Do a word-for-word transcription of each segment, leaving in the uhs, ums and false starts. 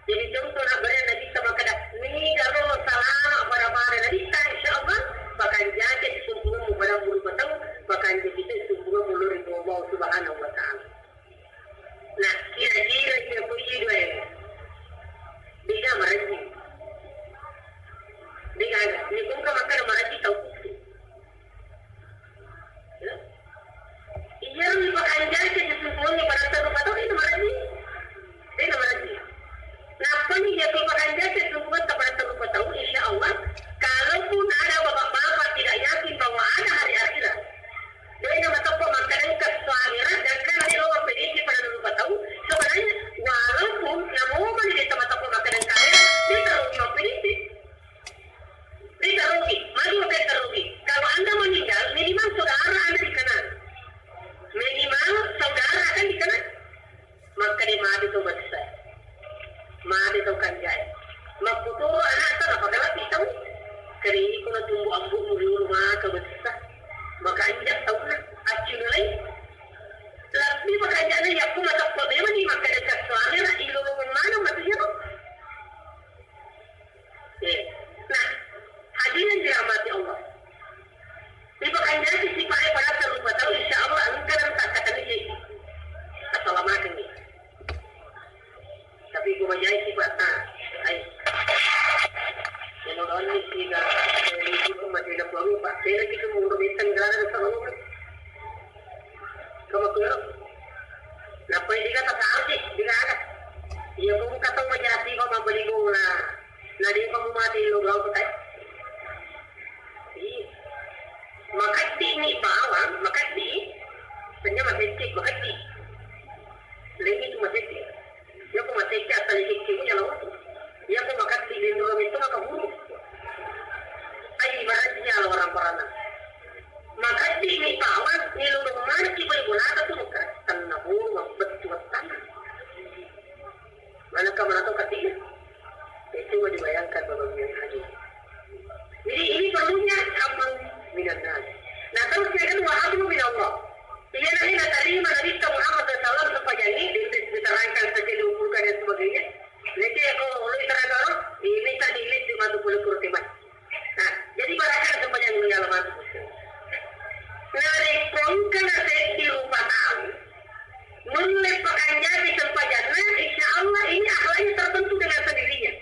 Jadi contoh na bere Nabitta makkeda, niga lo salama pada-pada Nabitta, insya Allah, pakanjaki sumpungemmu pada puluh petau, pakanjaki sumpungemmu lo ri Allah Subhanahu wa Ta'ala. Nah, kira-kira iya ko iya dua ini. Dega maraji. Dega, ini pun makkeda maraji tau kutu. Iya, ripakanjaki sesungguhnya pada rupa tau, itu berarti. Itu berarti. Napani dia ripakanjaki sesungguhnya pada rupa tau, insya Allah, kalaupun ada bapak-bapak tidak yakin bahwa ada hari akhirat, dia nama tepuk makan kesuamiran dan kan ada orang P D P pada rupa tau, sebenarnya walaupun nama mau dia sama tepuk makan kaya, dia taruh di P D P. Rita rugi, magi maketta rugi. Kalau Anda meninggal, minimal saudara Anda dikenal. Minimal saudara akan dikenal. Maka dia mati tu besar. Mati tu kanjai. Makkutoro anak sana pakai lagi tahu. Kali ini kuna tumbuh ambu muri rumah ke besar. Maka injak tahu lah. Acun lain. Lebih makanya ya aku mata kau memang ni maka dekat suami lah. Ilo mana mati ya. Eh, nah, hadirin dirahmati Allah. Ripakanjaki sipae pada rupa tau, insya Allah engka nang takkatani jadi. Assalamualaikum. Tapi ku majai sipatta. Ai. Yang mau ni tiga, saya ni cuma mati dah pulang pak. Saya lagi tu mau minta negara sama lu. Kamu tu. Nappa diga tasarji, diga aga. Iya, ko muka tau majasi ko mabbali bola. Na de ko mumati lo gau ko tai. Iya. Makaddi ni bawang, makaddi. Senya masetti, makaddi. Lengi tu masetti. Iya ko masetti asal ikikki punya lawan. Iya ko makaddi di dulu itu maka buru. Ai marajnya lo orang parana. Makaddi ni bawang, ni lo mana ki bai bola tu maka. Tanna buru, bettu tanna. Manakka manatau katiga. Ya, coba dibayangkan Bapak Ibu yang hadir. Jadi ini perlunya hablum minan nas. Nah, terus yang kedua, hablum minallah. Iya, nah, ini terima Nabi kita Muhammad sallallahu alaihi wasallam sepanjang ini, di-, diterangkan saja, diumpulkan dan sebagainya. Jadi, kalau lu terang orang, ini tadi lihat di mata bulu kurtiman. Nah, jadi barangkali sepanjang ini kalau masuk. Narekko engka naseddi rupa tau, nulle pakanjaki sempajanna, insya Allah ini akhlaknya terbentuk dengan sendirinya.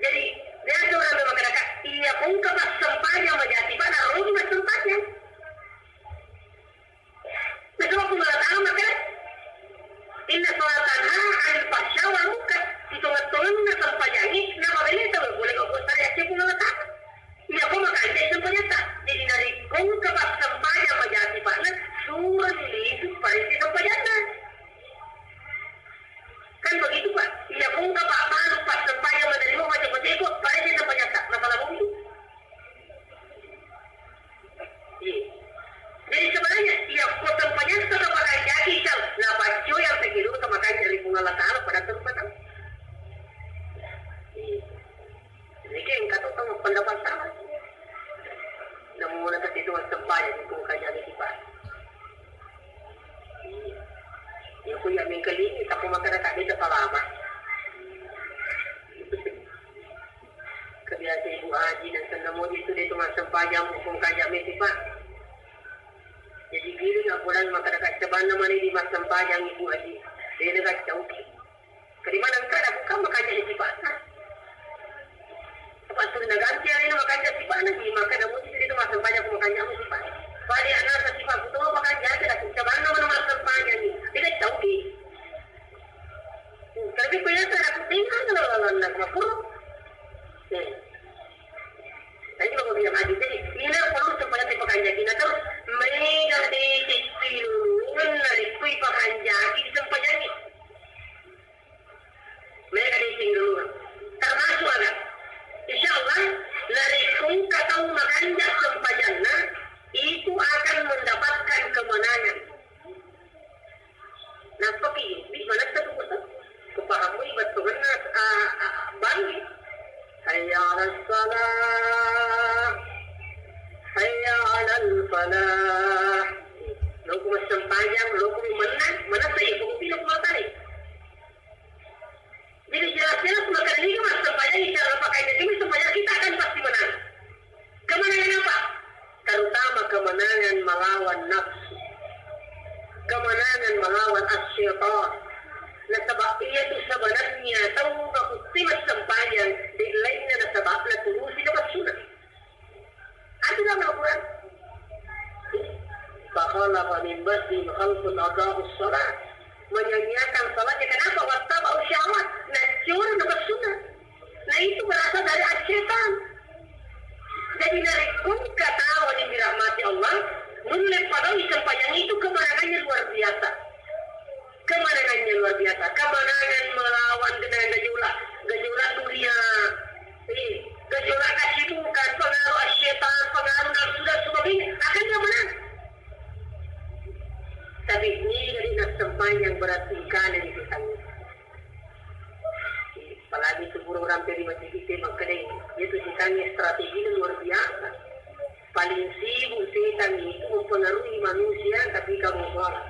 Jadi, biasa orang bermasyarakat, iya, engka pas sempajang majati, pada rugi pas sempajang. Nasaba Puang Allah Ta'ala makkeda, "Inna sholata tanha 'anil fahsya'i wal munkar." Sitonget-tongenna sempajangnge, napabelai tau, boleh kau buat syariat Puang Allah Ta'ala. Iya, kau makanja sempajatta. Jadi, narekko engka pas sempajang majati sifatna, suroi lisu parisi sempajanna. Kan begitu, Pak? Iya, kau engka pas malu pas sempajang menerima macam-macam, parisi sempajatta. Masalah begitu. Iya. Jadi sebenarnya, iya, ko sempajatta pakanjaki, Cang. Nah, bacco yang pikir itu makanja ri Puang Allah Ta'ala pada tempat. Iya. Jadi, kan kata tahu pendapat sama. Namun, kata itu sempajang itu makanja ri Pak. Iya. Ya, ku ya mengkelingi, tapi masyarakat itu salah, Pak. Kebiasa Ibu Haji dan senna moji itu dia tu massempajang, hukum kajak mesti, Pak. Jadi giling apulang maka dekat cebanna mani di massempajang Ibu Haji. Dia dekat cauki. Kadi mana engka ada bukan makanya di sifat. Apa tu naganti hari ini makanya sifat lagi, maka namun itu itu massempajang aku makanya aku sifat. Pada anak sifat aku tu makanya ada aku cebanna mana massempajang ni. Dia dekat cauki. Tapi punya tak aku tinggal kalau lawan nak makruh. Jadi, kalau dia maju, jadi, ina perlu sempajanna pakanjaki. Nah, terus, mega de cecci lulungan, narekko pakanjaki sempajanna. Mega de cecci lulungan. Termasuk ada. Insya Allah, narekko engka tau makanja sempajanna, itu akan mendapatkan kemenangan. Nappa Nasaba iyatu sebenarnya tau makutti massempajang, de lainna nasaba'na turusi napessuna. Aturan Al-Quran. Fakhalafa min ba'dihim khalfun adha'us shalah. Menyanyiakan salatnya. Kenapa? Wattaba'u syahwat. Naccurang napessuna. Nah, itu berasal dari asy-syaitan. Jadi, narekko engka tau yang dirahmati Allah, nulle pagaui sempajang itu kemenangannya luar biasa. Kemenangannya luar biasa. Kemenangan melawan dengan gejolak, gejolak dunia, eh, gejolak kesibukan, pengaruh asy-syaitan, pengaruh nafsu dan sebagainya. Akan dia menang. Tapi ini dari sempajang berarti kalian itu tanggung. Apalagi tu burung rampe di masjid itu, makanya itu setan strategi luar biasa. Paling sibuk setan itu mempengaruhi manusia, tapi kamu sholat.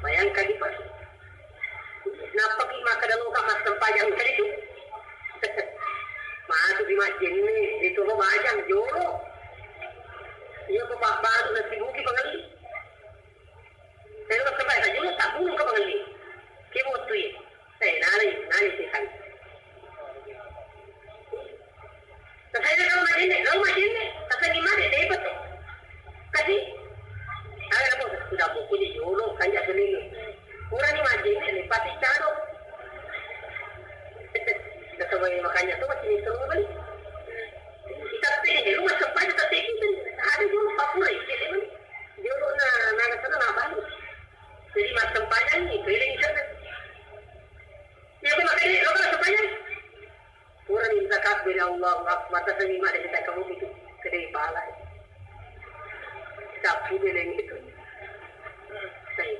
Bayangkan di pas. Kenapa ki maka dalam kamar sempajang tadi tu? Masuk di masjid ni, itu kok bajang jolo. Iya kok baru nasi buki pengali. Saya udah sampai saja, tak burung ke pengali. Kemo tu ya. Eh, nalai, nalai setan. Tasai na kau majenne, kau majenne, tasai ni made, dai betul. Kasi, ada apa? Sudah buku di jolo, kan jak sini. Kurang ni majenne, ni pasti cado. Kita sebagai makanya tu masih ni terus balik. Kita teh, lu masih pada tapi itu ada jolo papura itu, dia mana? Jolo na, na sana na bagus. Jadi masih panjang ni, keliling sana. Ya, aku makanya, lo kan masih panjang. Purani takabbir, Allahu Akbar, tasami made kita kamu itu kedai pala. Tapi dia lain itu. Saya.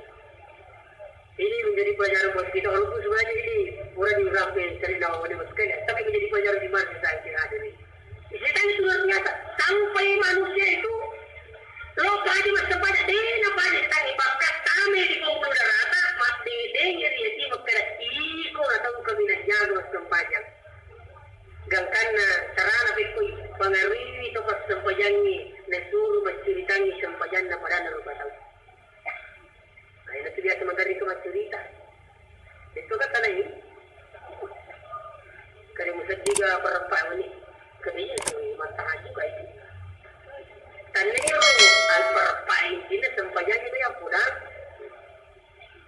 Ini menjadi pelajaran buat kita, walaupun sebenarnya ini purani sampai sering dawa wali sekali, tapi menjadi pelajaran di mana kita yang hadir ini. Setan itu luar biasa. Sampai manusia itu lo padi massempajang, dena padi setan, bahkan tame di pembuluh darata, mat dengeri ya, makkeda iko na tau kaminang jago massempajang. Gangkanna carana pekkoi, pangaruiwi to passempajangngi, nasuru maccuritangngi sempajanna padanna rupa tau. Nah, itu biasa magari ke maccurita. Itu kata lain. Kali musaddiga perempat ini. Kali itu mantap juga itu. Tanero al perempat ini sempajang itu yang pulang.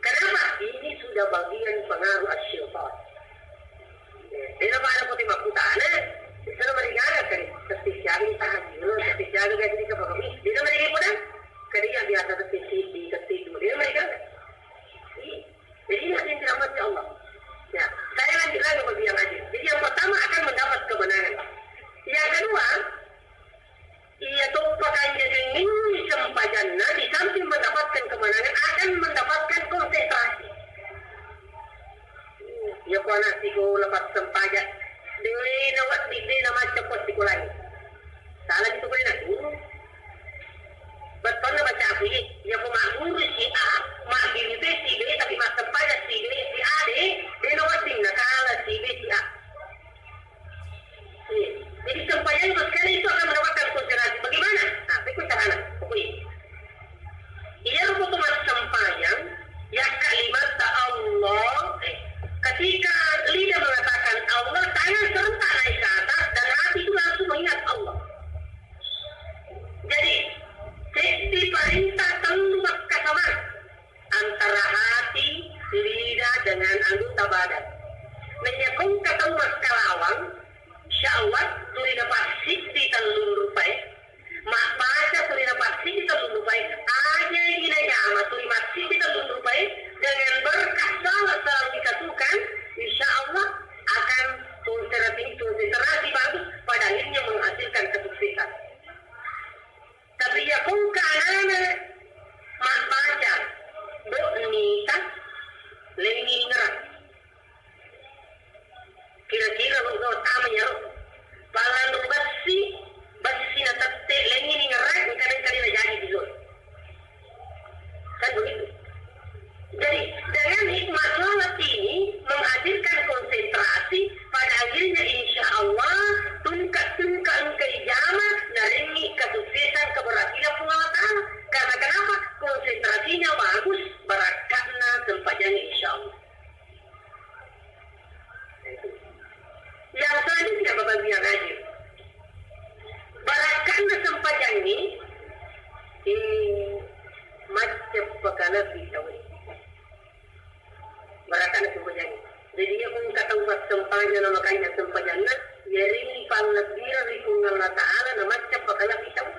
Kenapa? Ini sudah bagian pengaruh asy-syaitan. Dena pada putih makutana, sana mereka kan, tapi siapa yang tahan dulu, tapi siapa yang jadi kebawa, dena mereka pun, kan dia biasa tapi sidi, tapi dulu, dena mereka. Jadi ini yang dirahmati Allah. Ya, saya lanjut lagi bagi yang hadir. Jadi yang pertama akan mendapat kemenangan. Yang kedua, iya toppa kanjengengni sempajanna, di samping mendapatkan kemenangan, akan mendapatkan konsentrasi. Iya ko anak sikola passempaja, dena wedding, dena macca ko sikolai. Salah itu kena guru. Bettuanna baca aku ye, iya ko magguru si A, maggirupe si B, tapi massempaja si B, si A de, dena wedding nakala si B si A. Iya. Jadi sempajangnge makkeda itu akan mendapatkan konsentrasi. Bagaimana? Nah, itu carana. Pokoknya. Iya, rupa tu massempajang, yakka limatta Allah, eh, ketika lidah mengatakan Allah, tangan serentak naik ke atas, dan hati itu langsung mengingat Allah. Jadi, seddi parenta tellu makkasamang antara hati, lidah, dengan anggota badan. Naiya ko engka tau makkalawang, insya Allah, tuli napassiddi tellung rupae, mabbaca tuli napassiddi tellung rupae, aja ina jama tuli massiddi tellung rupae, dengan berkah salat selalu dikatukan, insya Allah akan konsentrasi, konsentrasi bagus pada akhirnya menghasilkan kesuksesan. Tapi iya ko engka anana mabbaca, do nita, lengi ngerang. Kira-kira lo do tama ya lo. Palanru bessi, bessi na tette, lengi ni ngerang, engka, engka ni na jadi di lo. Kan begitu. Jadi, dengan hikmah Insya Allah. Yang selanjutnya, Bapak Ibu yang hadir, barakkanna sempajangnge, eh, macceppa kalebbi tau. Barakkanna sempajangnge. Jadi, iya, engka tau massempajang, na makanja sempajanna, jadi, pallebbireng ri Puang Allah Ta'ala, na macceppa kalebbi tau.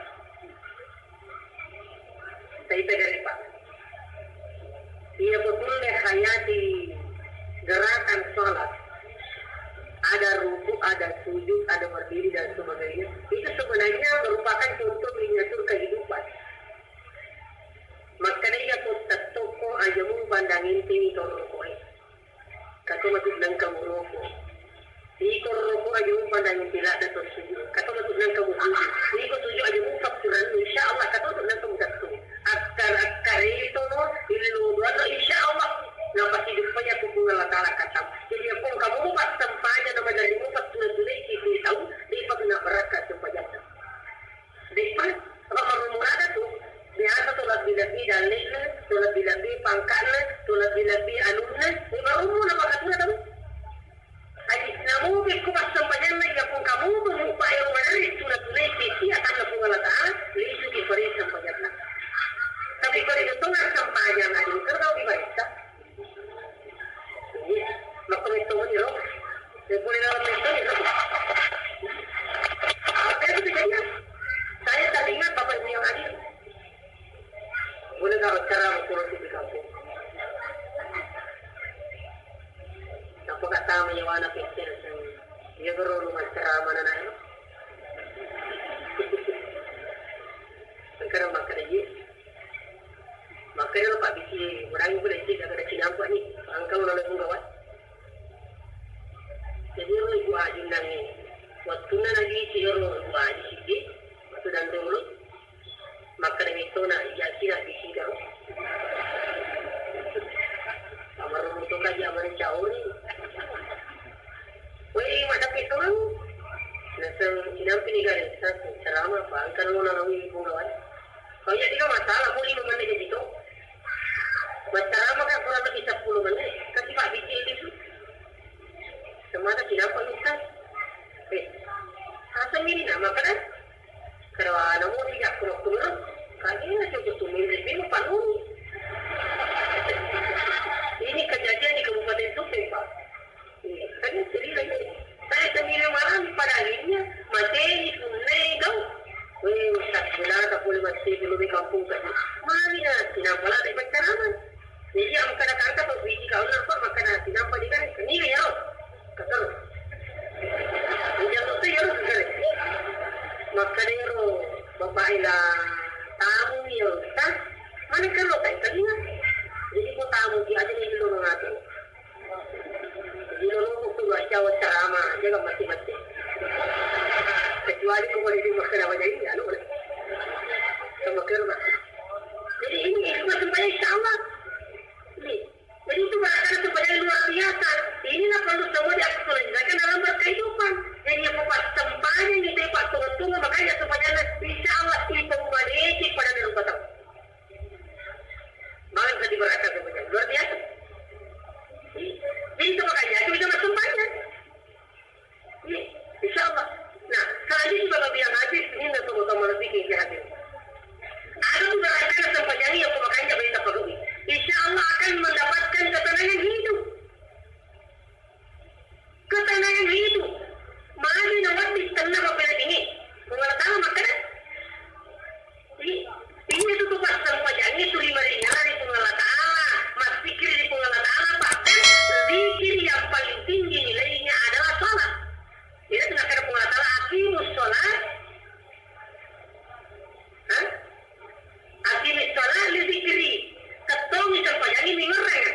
Saita garipa. Iya, kulle hayati gerakan sholat. Ada ruku, ada sujud, ada berdiri, dan sebagainya. Itu sebenarnya merupakan contoh miniatur kehidupan. Makkedai iya, ko tettokko aja mupandang intingi to rokoe. Kato matu nengka muroko. Iko roko aja mupandang intingi ladde to sujud. Kato matu nengka musuju. Iko sujud aja mupakkurannu, insya Allah kato matu nengka mutattu. Akkar-, akkaretono, illu duanno, insya Allah. Napasiduppaya ku Puang Allah Ta'ala katam. Jadi, iya, ko engka mupassempajang na maderri mupattuna-tunai ki tau, depa kena barakka sempajanna. De'pa, apa marumurada tu? Biasa tu lebbi-lebbi dalle'na, tu lebbi-lebbi pangka'na, tu lebbi-lebbi anunna, eh, marummu na pakatuna tau. Aji, namu bekku passempajanna, iya pun kamu tu mupa ero maderri tuna-tunai sisi atanna Puang Allah Ta'ala, lisu ki pare sempajanna. Tapi ko de' to massempajang, aji, engka tau di barista. Iya, makko metto mani ro. Ya, boleh dalam metto ya, ro. Apa itu kejadian? Saya teringat Bapak Ibu yang hadir. Boleh nggak bicara betul di kampung? Apa kata menyewana pikir? Iya, guru, lu bicara mana, nak? Sekarang makan aja. Makkedaro pabbisi, urangi pole cedde' aga cinampe'ni, engka lo nalai punggawa. Jadi ero Ibu Haji nangnge, wettunna nabisi ero Ibu Haji siddi, wettu danrolo, makkeda mettona, iyaki nabbisi garo. Amaromo to kaji amane cauri. Woi, maddapi tolong. Naseng cinampe'ni gare, satu, selama apa? Engka lo nalai punggawa. Kau jadi kan masalah, mau lima menit jadi tu. Maccarama kan kurang lebih sepuluh menit, kan si Pak Biji itu. Semata cinampe' Ustaz. Eh, asal ini nama kan? Kalau ada mau tidak kurang kurang, kayaknya cukup tuh mirip ini Pak Nuri. Ini kejadian di Kabupaten Tupen, Pak. Iya, kan jadi lagi. Saya sendiri malam pada akhirnya mateni punnai kau. Weh, Ustaz, gila tak boleh mati dulu di kampung tadi. Mari ya, tidak boleh ada macam. Jadi, yang kada kangka tu biji kau nampak makan nasi, nampak di kan? Ini ya, kata. Hujan tu ya, kata. Maka dia ro, bapak ila tamu ya, Ustaz. Mana kalau tak tadi? Jadi, kau tamu dia aja ni dulu mengatur. Jadi, lo mau keluar Jawa ceramah, jangan mati-mati. Kecuali kau boleh di makan apa jadi, anu, sama kerja. Jadi, ini hikmah sembahyang, insya Allah. Ini. Jadi, itu berarti sembahyang luar biasa. Inilah perlu semua diaktualisasikan dalam berkehidupan. Jadi, apa pas sembahyang itu, Pak, turun-turun, makanya sembahyang, insya Allah, itu kembali pada rumah tangga. Malah bisa diberangkat semuanya. Luar biasa. Jadi, itu makanya itu bisa masuk banyak. Iya, insya Allah. Nah, selanjutnya Bapak bilang habis, ini nggak perlu tambah lebih ke hadir. Ada tuh barangkali sempajangi yang pemakainya berita pegawai. Insya Allah akan mendapatkan ketenangan hidup. Ketenangan hidup. Magi na wedding tenang apa lagi nih? Puang Allah Ta'ala makkeda. I-, iya tu, tu passempajangnge tu ri maringngerang ri Puang Allah Ta'ala, massikkiri ri Puang Allah Ta'ala, bahkan zikir yang paling tinggi nilainya adalah salat. Iya tu nakkeda Puang Allah Ta'ala, "Aqimus sholat." Hah? "Aqimis sholat li zikri." Tettongi sempajangnge mingerrang.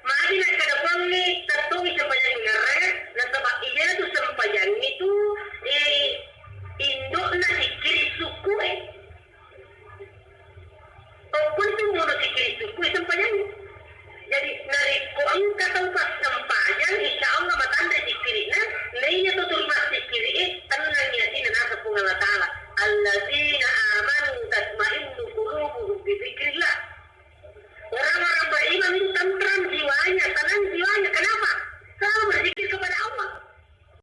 Magi nakkeda Puangnge, tettongi sempajangnge mingerrang, nasaba iyana tu sempajangnge